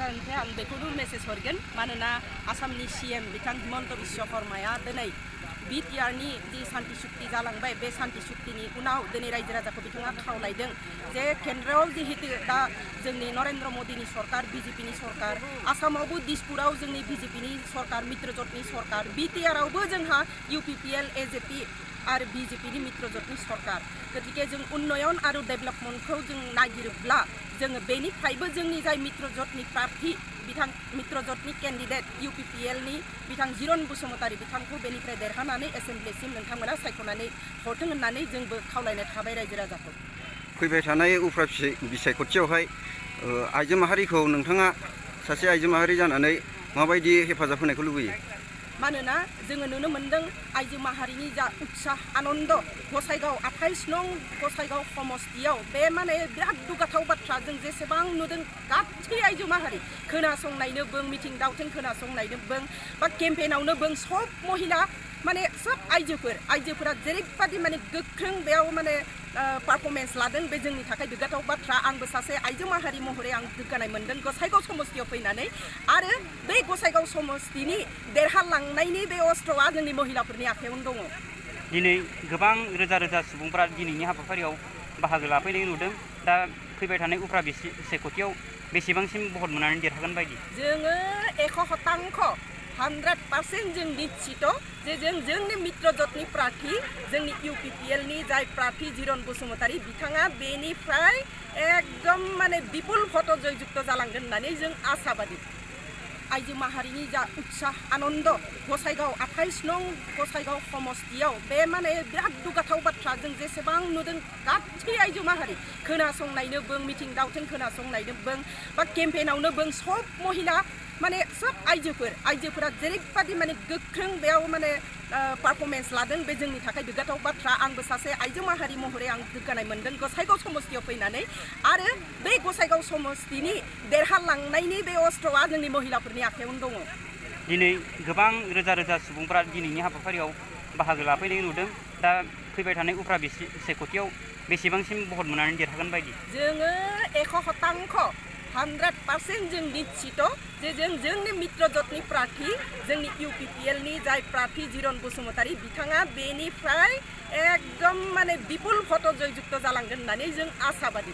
सारनिफ्राय आं बेखौनो मेसेज हरगोन मानोना आसामनि सीएम बिथां हिमन्त बिश्व शर्माया दिनै बिटिआरनि जि सान्ति सुक्ति जालांबाय बे सान्ति सुक्तिनि उनाव दिनै रायजो राजाखौ बिथाङा खावलायदों जे केन्द्रआव जिहेतु दा जोंनि नरेन्द्र मोदीनि सरकार बिजेपिनि सरकार आसामावबो दिसपुराव जोंनि बिजेपिनि सरकार मित्रजोटनि सरकार बिटिआरआवबो जोंहा इउपिपिएल एजेपि आरो बिजेपिनि मित्रजोटनि सरकार गतिके जों उन्नयन आरो डेभेलपमेन्टखौ जों नागिरोब्ला जोङो बेनिफ्रायबो जोंनि जाय मित्रजोटनि प्रार्थी बिथां मित्रजोटनि केन्डिडेट इउपिपिएलनि बिथां जिरन बसुमतारी बिथांखौ बेनिफ्राय देरहानानै एसेम्ब्लिसिम नोंथांमोना सायख'नानै हरथों होननानै जोंबो खावलायनाय थाबाय रायजो राजाखौ। फैबाय थानाय उफ्रा बिसायख'थियावहाय आइजो माहारिखौ नोंथाङा सासे आइजो माहारि जानानै माबायदि हेफाजाब होनायखौ लुबैयो? मानोना जोङो नुनो मोन्दों आइजो माहारिनि जा उत्साह आनन्द गसाइगाव 28 नं गसाइगाव समस्तियाव बे माने बिराद दुगाथाव बाथ्रा जों जेसेबां नुदों गासै आइजो माहारि खोनासंनायनो बों मिथिं दावथिं खोनासंनायनो बों बा केम्पेनावनो बों सब महिला माने सब आइजोफोरा जेरैबादि माने गोख्रों बेयाव माने पारफरमेन्स लादों बे जोंनि थाखाय दुगाथाव बाथ्रा। आंबो सासे आइजो माहारि महरै आं गोग्गानाय मोन्दों गसाइगाव समस्तियाव फैनानै आरो बे गसाइगाव समस्तिनि देरहालांनायनि बे अस्त्रआ जोंनि महिलाफोरनि आखायावनो दङ। दिनै गोबां रोजा रोजा सुबुंफोरा दिनैनि हाबाफारियाव बाहागो लाफैनाय नुदों। दा फैबाय थानाय उफ्रा बिसायख'थियाव बेसेबांसिम भट मोननानै देरहागोन बायदि? जोङो 100% जों निश्चित जे जोंनि मित्रजोटनि प्रार्थी जोंनि इउपिपिएलनि जाय प्रार्थी जिरन बसुमतारी बिथाङा बेनिफ्राय एकदम माने विपुल भट जयजुक्त जालांगोन होननानै जों आशाबादी। आइजो माहारिनि जा उत्साह आनन्द गसाइगाव 28 नं गसाइगाव समस्तियाव बे माने बिराद दुगाथाव बाथ्रा जों जेसेबां नुदों गासै आइजो माहारि खोनासंनायनो बों मिथिं दावथिं खोनासंनायनो बों बा केम्पेनावनो बों सब महिला माने सब आइजोफोरा जेरैबादि माने गोख्रों बेयाव माने पारफरमेन्स लादों बे जोंनि थाखाय दुगाथाव बाथ्रा। आंबो सासे आइजो माहारि महरै आं गोग्गानाय मोन्दों गसाइगाव समस्तियाव फैनानै आरो बे गसाइगाव समस्तिनि देरहालांनायनि बे अस्त्रआ जोंनि महिलाफोरनि आखायावनो दङ। दिनै गोबां रोजा रोजा सुबुंफोरा दिनैनि हाबाफारियाव बाहागो लाफैनाय नुदों। दा फैबाय थानाय उफ्रा बिसायख'थियाव बेसेबांसिम भट मोननानै देरहागोन बायदि? जोङो 100% जों निश्चित जे जोंनि मित्रजोटनि प्रार्थी जोंनि इउपिपिएलनि जाय प्रार्थी जिरन बसुमतारी बिथाङा बेनिफ्राय एकदम माने विपुल भट जयजुक्त जालांगोन होननानै जों आशाबादी।